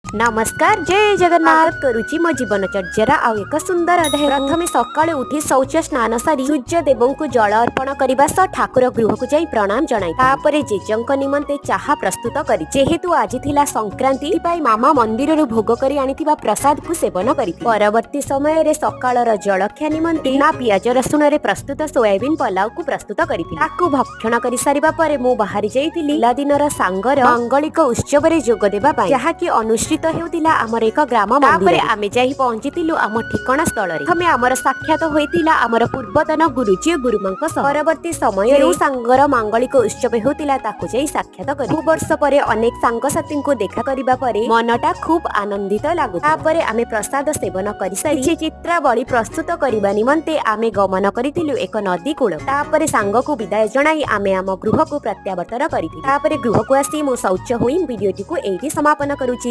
ନମସ୍କାର, ଜୟ ଜଗନ୍ନାଥ। କରୁଛି ମୋ ଜୀବନ ଚର୍ଯ୍ୟାର ଆଉ ଏକ ସୁନ୍ଦର ଅଧ୍ୟାୟ। ପ୍ରଥମେ ସକାଳୁ ଉଠି ଶୌଚ ସ୍ନାନ ସାରି ସୂର୍ଯ୍ୟ ଦେବଙ୍କୁ ଜଳ ଅର୍ପଣ କରିବା ସହ ଠାକୁର ଗୃହକୁ ଯାଇ ପ୍ରଣାମ ଜଣାଇ ତାପରେ ଜେଜଙ୍କ ନିମନ୍ତେ ଚାହା ପ୍ରସ୍ତୁତ କରି, ଯେହେତୁ ଆଜି ଥିଲା ସଂକ୍ରାନ୍ତି, ସେଥିପାଇଁ ମାମା ମନ୍ଦିରରୁ ଭୋଗ କରି ଆଣିଥିବା ପ୍ରସାଦକୁ ସେବନ କରି ପରବର୍ତ୍ତୀ ସମୟରେ ସକାଳର ଜଳଖିଆ ନିମନ୍ତେ ନା ପିଆଜ ରସୁଣରେ ପ୍ରସ୍ତୁତ ସୋୟାବିନ୍ ପଲାଉକୁ ପ୍ରସ୍ତୁତ କରିଥିଲି। ତାକୁ ଭକ୍ଷଣ କରି ସାରିବା ପରେ ମୁଁ ବାହାରି ଯାଇଥିଲି ପିଲାଦିନର ସାଙ୍ଗର ମାଙ୍ଗଳିକ ଉତ୍ସବରେ ଯୋଗ ଦେବା ପାଇଁ, ଯାହାକି ଅନୁଷ୍ଠିତ ହେଉଥିଲା ଆମର ଏକ ଗ୍ରାମ। ତାପରେ ଆମେ ଯାଇ ପହଞ୍ଚିଥିଲୁ ଆମ ଠିକଣା ସ୍ଥଳରେ। ପ୍ରଥମେ ଆମର ସାକ୍ଷାତ ହୋଇଥିଲା ଆମର ପୂର୍ବତନ ଗୁରୁଜୀ ଓ ଗୁରୁମାଙ୍କ ସହ। ପରବର୍ତ୍ତୀ ସମୟରେ ଯେଉଁ ସାଙ୍ଗର ମାଙ୍ଗଳିକ ଉତ୍ସବ ହେଉଥିଲା, ତାକୁ ଯାଇ ସାକ୍ଷାତ କରି ବହୁ ବର୍ଷ ପରେ ଅନେକ ସାଙ୍ଗସାଥୀଙ୍କୁ ଦେଖା କରିବା ପରେ ମନଟା ଖୁବ ଆନନ୍ଦିତ ଲାଗୁଥିଲା। ତାପରେ ଆମେ ପ୍ରସାଦ ସେବନ କରିସାରି କିଛି ଚିତ୍ରାବଳୀ ପ୍ରସ୍ତୁତ କରିବା ନିମନ୍ତେ ଆମେ ଗମନ କରିଥିଲୁ ଏକ ନଦୀ କୂଳ। ତାପରେ ସାଙ୍ଗକୁ ବିଦାୟ ଜଣାଇ ଆମେ ଆମ ଗୃହକୁ ପ୍ରତ୍ୟାବର୍ତ୍ତନ କରିଥିଲୁ। ତାପରେ ଗୃହକୁ ଆସି ମୁଁ ଶୌଚ ହୋଇ ଭିଡିଓଟିକୁ ଏଇଠି ସମାପନ କରୁଛି।